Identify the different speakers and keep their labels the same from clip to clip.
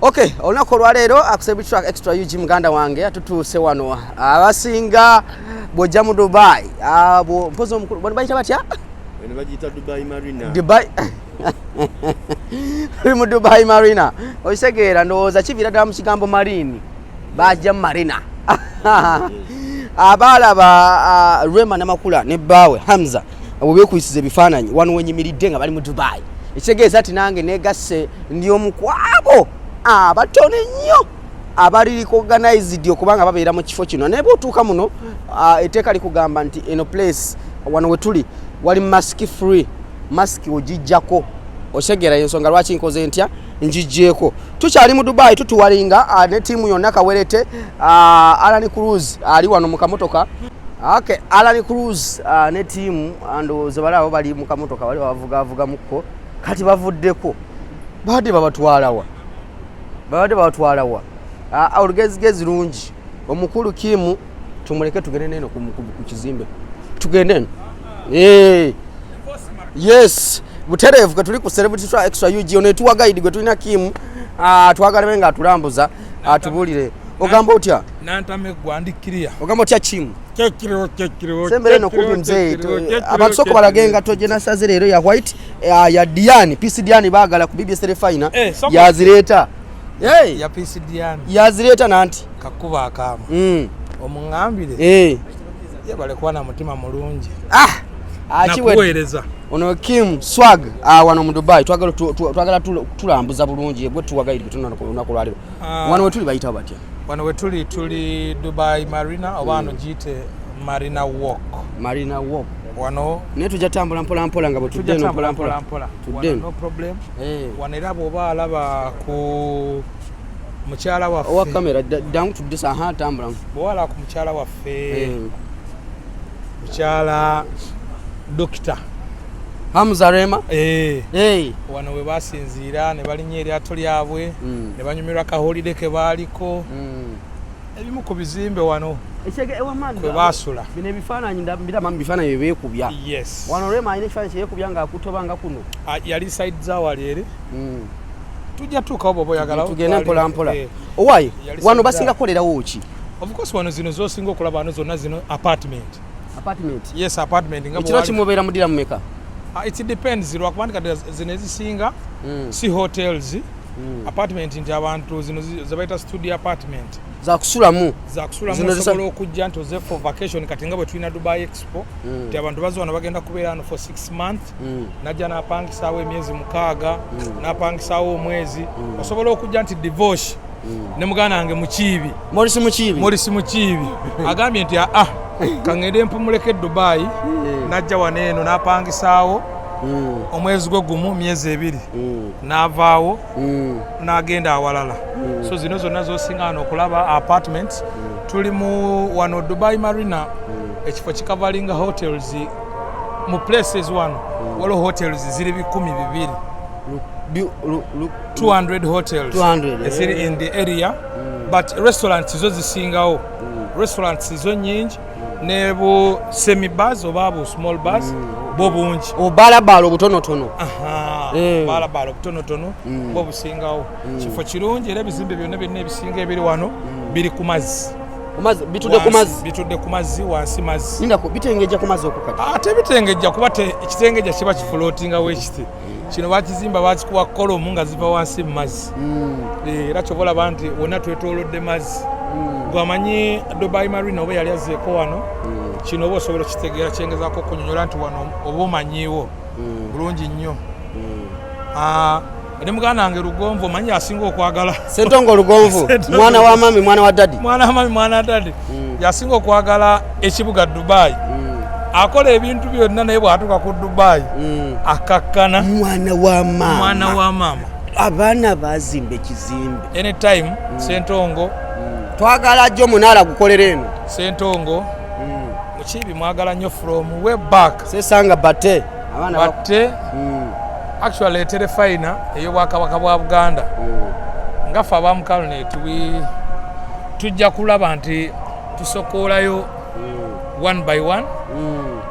Speaker 1: Okay, olunaku olwaleero Celebrity Track Extra UG muganda wange tutuuse wano. Abasinga bw'ojja mu Dubai, mpozi omukulu bano bayita batya?
Speaker 2: Eno bagiyita Dubai Marina.
Speaker 1: Dubai, tuli mu Dubai Marina. Okitegeera, ndowooza kiviira ddala mu kigambo marine, bajja mu marina. Abaalaba Rema Namakula ne bbaawe Hamza bwe beekubisiza ebifaananyi wano wenyimiridde nga bali mu Dubai, ekitegeeza nti nange negasse ndi omu ku abo abatono ennyo abali recognized okubanga babeera mu kifo kino. Naye bwotuuka muno, etteeka likugamba nti eno place wano we tuli wali mask free, mask ogijjako. Otegeera ensonga lwaki nkoze ntya, njijjeeko. Tukyali mu Dubai, tutuwalinga ne ttiimu yonna kawerete. Alan Cruz ali wano mu kamotoka. Okay, Alan Cruz ne ttiimu, ndowooza bali abo bali mu kamotoka bali bavugavugamukko. Kati bavuddeko, babadde babatwalawa? Babadde babatwalawa? Olugezigezi lungi. Omukulu Kimu tumuleke tugende neno ku kizimbe, tugende eno. Yes, butereevu. Ke tuli ku Celebrity Track Extra UG. Ono etuwa guide gwe tulina Kimu. Twagala be nga atulambuza, atubuulire. Ogamba otya?
Speaker 3: Nantameggwa, ndikkiriya.
Speaker 1: Ogamba otya, Kimu?
Speaker 3: Kyekiriwo, kyekiriwo.
Speaker 1: Sembere eno kumpi, muzeeyi. Abantu sooka balage engatto gye nasaze leero ya white, ya Diani PC. Diani baagala ku BBS Terefayina. Yazireeta. Hey,
Speaker 3: ya PC Diani.
Speaker 1: Yazireeta nanti.
Speaker 3: Kakuba akaama. Omuŋŋambire yebale kuba na mutima mulungi.
Speaker 1: Ah, akiwedde.
Speaker 3: Nakuweereza.
Speaker 1: Ono Kim Swag, wano mu Dubai twagala twagala tulambuza bulungi gwe tuwa guide gwe olunaku lwaleero. Wano wetuli bayitawo batya?
Speaker 3: Wano wetuli, tuli Dubai Marina, oba wano giyite Marina Walk.
Speaker 1: Marina Walk.
Speaker 3: Wano.
Speaker 1: Naye tujja tambula mpola mpola nga bwe tudde
Speaker 3: tujja
Speaker 1: eno.
Speaker 3: Tambula
Speaker 1: mpola.
Speaker 3: mpola mpola.
Speaker 1: Tudde
Speaker 3: Wano
Speaker 1: eno.
Speaker 3: No problem. Wano era bw'oba alaba ku mukyala
Speaker 1: owa
Speaker 3: waffe
Speaker 1: kamera ddamu tudde saha tambula.
Speaker 3: Bw'oba alaba ku mukyala waffe, mukyala Dokita
Speaker 1: Hamza Rema.
Speaker 3: Wano we basinziira ne balinnya eryato lyabwe ne banyumirwa ka holiday ke baaliko. Ebimu ku bizimbe wano kwe baasula.
Speaker 1: Bino ebifaananyi mbiraba mu bifaananyi bye beekubya.
Speaker 3: Yes.
Speaker 1: Wano Rema alina ekifaananyi kyeyeekubya ng'akutoba nga kuno.
Speaker 3: Ah, yali side zawali eri. Tujja tuukawo bwoba oyagala.
Speaker 1: Tugende mpola mpola. Owaaye,
Speaker 3: Yali
Speaker 1: wano
Speaker 3: side
Speaker 1: basinga kukolerawo ki?
Speaker 3: Of course, wano zino zosinga okulaba wano zonna zino apartment.
Speaker 1: Apartment.
Speaker 3: Yes, apartment nga
Speaker 1: Ekiro kimubeera mudira mumeka?
Speaker 3: Ah, it depends, lwakuba nti kati zino ezisinga si hotels, apartment nti abantu zino zebayita studio apartment.
Speaker 1: Zakusulamu.
Speaker 3: Zakusulamu.
Speaker 1: Zino
Speaker 3: Osobola okujja nti oze for vacation. Kati nga bwe tulina Dubai Expo, nti abantu bazze wano bagenda kubeera wano for 6 months, najja n'apangisaawo emyezi 6, n'apangisaawo omwezi. Osobola okujja nti divorce ne muganda wange Mukiibi.
Speaker 1: Morisi Mukiibi.
Speaker 3: Morisi Mukiibi agambye nti aa, kaŋŋende mpumuleko e Dubai, najja wano eno n'apangisaawo omwezi gwe gumu, myezi 2, n'avaawo n'agenda awalala. So zino zonna zosinga wano okulaba apartments. Tuli mu wano Dubai Marina, ekifo kikavalinga hotels mu places. Wano waliwo hotels ziri 200. 200 hotels
Speaker 1: 200,
Speaker 3: eziri in the area, but restaurants zo zisingawo. Restaurants zo nyingi, ne bu semi bars oba bu small bars bwo bungi.
Speaker 1: Obubaalabaala obutonotono.
Speaker 3: Aha, baalabaala obutonotono bwo busingawo. Kifo kirungi era ebizimbe byonna byonna ebisinga ebiri wano biri ku mazzi.
Speaker 1: Ku mazzi, bitudde ku mazzi.
Speaker 3: Bitudde ku mazzi, wansi mazzi.
Speaker 1: Lindako, bitengejja ku mazzi okwo kati?
Speaker 3: Ate bitengejja kuba ekitengejja kiba kifloatinga wekiti. Kino bakizimba, bakikuwa column nga ziva wansi mu mazzi. Era kyova olaba nti wonna twetoolodde mazzi. Gwamanyi Dubai Marina oba yali azzeeko wano, kino oba osobola okitegeera kyengezaako okunyonyola nti wano oba omanyiiwo bulungi nnyo. Ah, ne muganda wange Lugonvu, omanyi asinga okwagala
Speaker 1: Sentongo Olugonvu.
Speaker 3: Sentongo.
Speaker 1: Mwana wa mami, mwana wa daddy.
Speaker 3: Mwana wa mami, mwana wa daddy, yasinga okwagala ekibuga Dubai. Akola ebintu byonna, naye bw'atuuka ku Dubai akakkana.
Speaker 1: Mwana wa maama.
Speaker 3: Mwana wa maama.
Speaker 1: Abaana bazimba ekizimbe.
Speaker 3: Anytime Sentongo.
Speaker 1: Twagala jjo omunaala gukolera eno.
Speaker 3: Sentongo Mukiibi mwagala nnyo from way back.
Speaker 1: Sesanga bate abaana
Speaker 3: batte. Actually, etere fayina ey'obwakabaka bwa Buganda nga ffe abamukalnet tujja kulaba nti tusokoolayo one by one,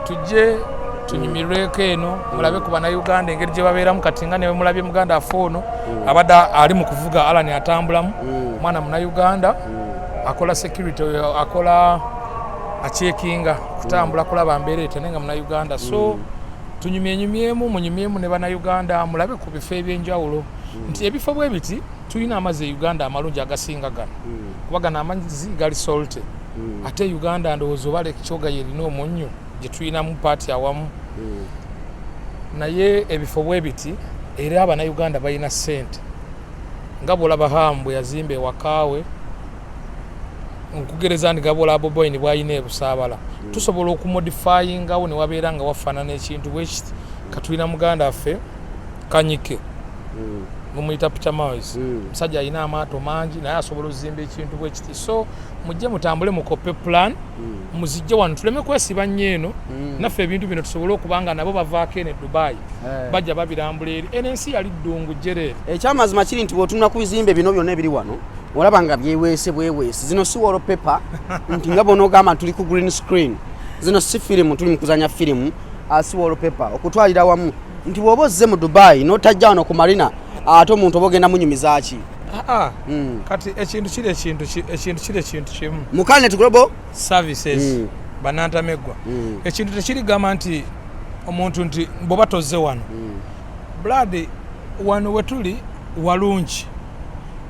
Speaker 3: tujje. Tunyumirweko eno, mulabe ku Bannayuganda engeri gye babeeramu. Kati nga ne mulabye muganda affe ono abadde ali mu kuvuga, Alan atambulamu, mwana Munnayuganda akola security oyo, akola acheckinga kutambula kulaba mbeera etya, naye nga Munnayuganda. So tunyumyenyumyemu, munyumyemu ne Bannayuganda, mulabe ku bifo ebyenjawulo nti ebifo bwe biti, tulina amazzi e Uganda amalungi agasinga gano, kuba gano amazzi gali salty. Ate Uganda ndowooza oba Lake Kyoga yerina omunnyo gye tulinamu paati awamu, naye ebifo bwe biti era Abannayuganda balina ssente, nga bwolaba Ham bwe yazimba ewakaawe, nkugereza nti nga bwolaba Bobi Wine bwalina ebusaabala, tusobola okumodifyingawo ne wabeera nga wafaanana ekintu bwekiti. Katulina muganda waffe Kanyike, mumuyita Peter Miles, musajja alina amaato mangi, naye asobola okuzimba ekintu bwe kiti. So mujje mutambule, mukope plan, muzijje wano, tuleme kwesiba nnyo eno. Naffe ebintu bino tusobole okuba nga nabo bavaako eno e Dubai, bajja babirambula eri. Eno ensi yali ddungu jjereere.
Speaker 1: Ekyamazima kiri nti bw'otunula ku bizimbe bino byonna ebiri wano, olaba nga byeweese bweweese. Zino si wallpaper nti nga bw'onoogamba tuli ku green screen. Zino si firimu, tuli mu kuzanya firimu, si wallpaper. Okutwalira wamu nti bw'oba ozze mu Dubai n'otajja wano ku marina, ate omuntu oba ogenda munyumiza ki?
Speaker 3: Aa, kati ekintu kiri ekintu kiri ekintu kimu.
Speaker 1: Mukalnet Global
Speaker 3: Services. Banantameggwa, ekintu tekirigamba nti omuntu nti bw'oba tozze wano blood. Wano wetuli walungi,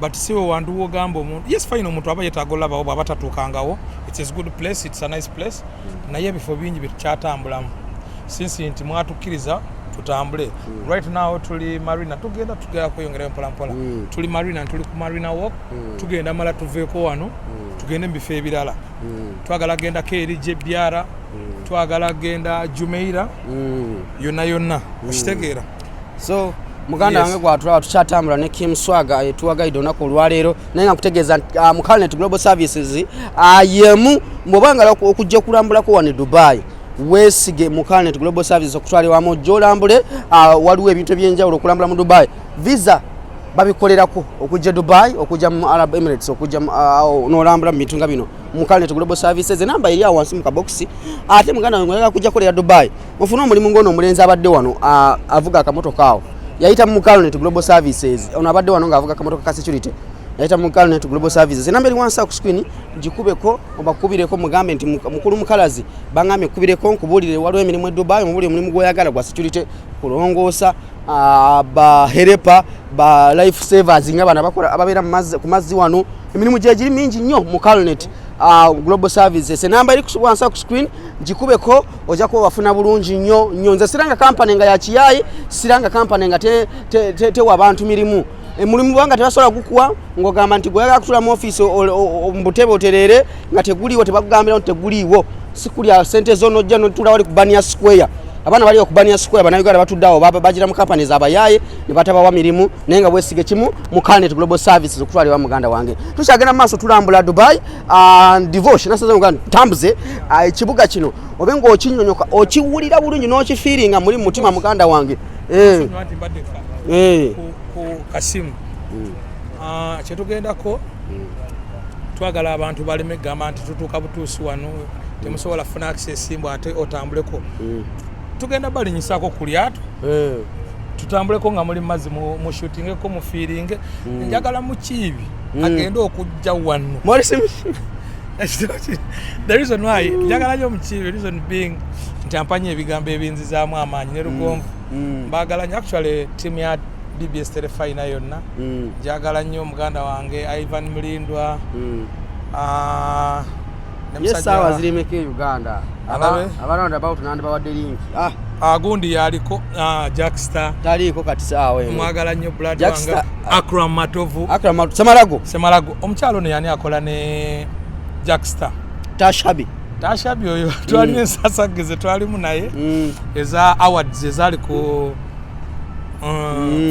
Speaker 3: but siwe wantu wogamba omuntu, yes, fine, omuntu aba yetaaga olabawo bw'aba tatuukangawo. It's a good place, it's a nice place, naye ebifo bingi byetukyatambulamu since nti mwatukkiriza tutambule. Right now tuli marina, tugenda kweyongerayo mpola mpola. Tuli marina, tuli ku Marina Walk. Tugenda mala tuveeko wano, tugende mu bifo ebirala. Twagala gendako eri Gyebyara, twagala genda Jumeira, yonna yonna, okitegeera?
Speaker 1: So muganda
Speaker 3: Yes.
Speaker 1: wange gwatulaba, tukyatambula ne Kim Swaga etuwagaidde olunaku olwaleero, naye nga nkutegeeza nti Mukalnet Global Services yemu bw'oba nga okujja okulambulako wano e Dubai, weesige Mukalnet Global Services okutwala ewamu ojja olambule. Waliwo ebintu ebyenjawulo okulambula mu Dubai. Visa babikolerako okujja e Dubai, okujja mu Arab Emirates, okujja n'olambula mu bintu nga bino. Mukalnet Global Services, enamba eri awo wansi mu kabokisi. Ate muganda wange oyagala kujja kolera Dubai, ofune omulimu ng'ono omulenzi abadde wano, avuga akamotoka awo, yayita mu Mukalnet Global Services. Ono abadde wano ng'avuga akamotoka ka security, yayita mu Mukalnet Global Services. Enamba eri wansi awo ku screen, gikubeko, obakubireko, mugambe nti mukulu Mukalazi baŋŋambye nkubireko nkubuulire waliwo emirimu e Dubai. Mubuulire omulimu gw'oyagala gwa security, kulongoosa, ba helper, ba life savers nga bano abakola ababeera ku mazzi wano. Emirimu gyegiri mingi nnyo mu Calnet Global Services. Enamba eri wansi ku screen, gikubeko, ojja kuba wafuna bulungi nnyo nnyo. Nze siranga kampani nga yakiyayi, siranga kampani nga tewa te abantu mirimu. Mulimu bwanga tebasobola gukuwa ng'ogamba nti gweyagala kutula mu ofiisi mu butebe otereere nga teguliiwo, tebakugambira nti teguliiwo. Si kulya sente zo nojja notula wali ku Bania Square. Abaana bali ku Bania Square, Bannayuganda batudde awo, bagira mu companies abayaaye ne batabawa mirimu, naye nga bwesige kimu mu Calnet Global Services okutwalibwa. Muganda wange, tukyagenda mu maaso, tulambula Dubai. Divosh nasaze nga tambuze ekibuga kino, obe ng'okinyonyoka, okiwulira bulungi n'okifeelinga muli mu mutima, muganda wange.
Speaker 3: Nti mbadde ku kasimu. Kyetugendako, twagala abantu baleme gamba nti tutuuka butuusi wano, temusobola kufuna access mbu ate otambuleko. Tugenda balinyisako ku lyato, tutambuleko nga muli mazzi, mushootingeko, mufeelinge. Njagala Mukiibi agende okujja wano.
Speaker 1: Morris.
Speaker 3: The reason why njagala nnyo Mukiibi, reason being nti ampanya ebigambo ebinzizaamu amaanyi ne Lugonvu. Mbagala nnyo. Actually team ya BBS Terefayina yonna njagala nnyo. Muganda wange Ivan Mulindwa, ne
Speaker 1: ye
Speaker 3: musajja
Speaker 1: saawa zirimeko e Uganda?
Speaker 3: Alabe.
Speaker 1: Aba roundabout nandibawadde link.
Speaker 3: Gundi yaliko, Jackstar.
Speaker 1: Taliiko kati saawa eno.
Speaker 3: Mwagala nnyo blood
Speaker 1: Jackstar.
Speaker 3: wange Akram Matovu.
Speaker 1: Akram Samalago.
Speaker 3: Semalago. Omukyalo ono yani akola ne Jackstar?
Speaker 1: Tashabi.
Speaker 3: Tashabi oyo twalina ensasagge ze twalimu naye eza awards ezaali ku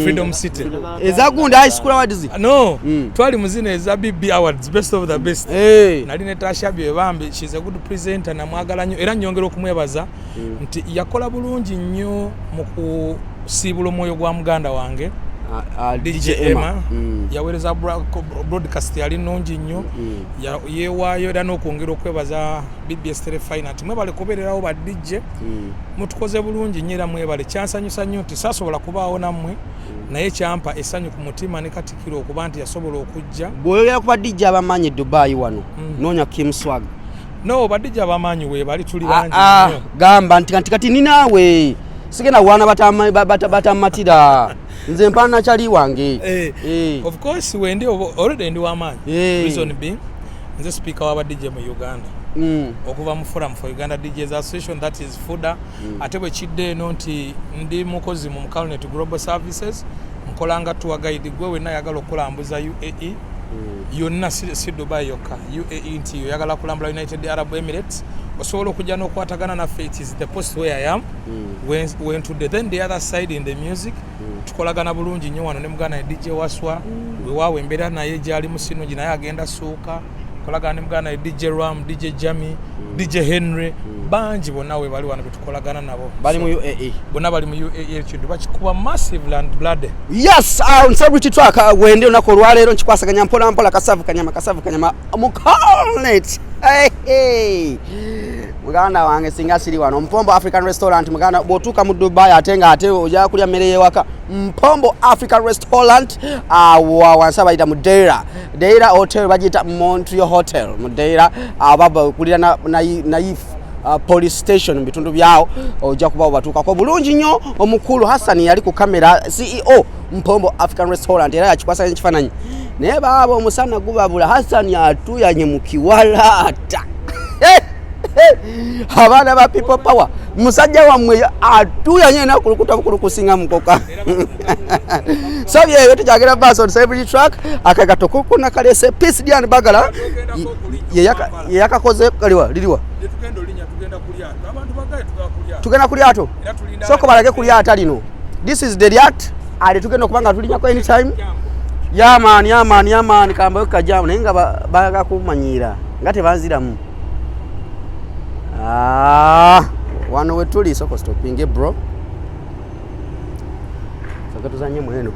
Speaker 3: Freedom City.
Speaker 1: Eza gundi, high school awards?
Speaker 3: No, twali mu zino eza BB Awards, best of the best. Nali ne Tashabi ebambi, she's a good presenter, namwagala nnyo era nyongera okumwebaza nti yakola bulungi nnyo mu kusiibula omwoyo gwa muganda wange. DJ Emma yaweereza broadcast yali nnungi nnyo. Yeewaayo era n'okwongera okwebaza BBS Terefayina nti mwebale kubeererawo ba DJ, mutukoze bulungi nnyo era mwebale. Kyansanyusa nnyo nti saasobola kubaawo nammwe, naye kyampa essanyu ku mutima ne Katikiro okuba nti yasobola okujja.
Speaker 1: Bw'oyogera ku ba DJ abamanyi e Dubai wano, noonya Kim Swag.
Speaker 3: No, ba DJ abamanyi weebali, tuli bangi nnyo.
Speaker 1: Gamba nti kati ninaawe sigenda kulwana batamatira, nze mpaana kyali wange.
Speaker 3: Of course wendi already ndi w'amaanyi. Reason being, nze speaker w'aba DJ mu Uganda okuva mu Forum for Uganda DJs Association, that is FUDA. Ate bwe kidde eno nti ndi mukozi mu Mcalnet Global Services, nkolanga tour guide. Gwe wenna ayagala okulambuza UAE yonna, si Dubai yokka, UAE, nti oyagala kulambula United Arab Emirates, osobola okujja n'okwatagana naffe. It is the post where I am, wentudde. Then the other side, in the music, tukolagana bulungi nnyo wano ne muganda ne DJ Waswa. Wewaawo embeera naye gyali sinungi, naye agenda suuka. Kolagana ne muganda ne DJ Ram, DJ Jami, DJ Henry, bangi bonna we bali wano betukolagana nabo.
Speaker 1: Bali mu UAE.
Speaker 3: Bonna bali mu UAE, ekintu bakikuba massive and blood.
Speaker 1: Yes, Celebrity Track, wende olunaku olwaleero nkikwasaganya mpola mpola, kasavu kanyama, kasavu kanyama mukalnet. Hey, hey. Muganda wange, singa siri wano Mpombo African Restaurant, muganda, bw'otuuka mu Dubai ate nga ate ojja kulya mmere y'ewaka, Mpombo African Restaurant, wansi abayita mu Deira, Deira Hotel, bagiyita Montreal Hotel mu Deira, baba kulira na, na, Naif police station mu bitundu byawo, ojja kuba obatuukako bulungi nnyo. Omukulu Hassan yali ku kamera, CEO Mpombo African Restaurant, era yakikwasanya ekifaananyi. Naye baaba omusana gubabula, Hassan atuyanye mu kiwalaata. Abaana ba People Power, musajja wammwe atuyanye nakulukuta bukulu kusinga mukoka. So byeyo, tukyagera maaso. Celebrity Track akagato kukuna kalese Peace Dian Bagala ye yakakoze kaliwa liriwa. Tugenda ku lyato, soko balage ku lyata lino. This is the lyat ali tugenda okuba nga tulinyako anytime. Yaman, yaman, yaman, kambayo kajamu, naye nga bagakumanyira nga tebanziramu. Ah, wano wetuli, soko stoppinge bro, soka tuzanye mweno.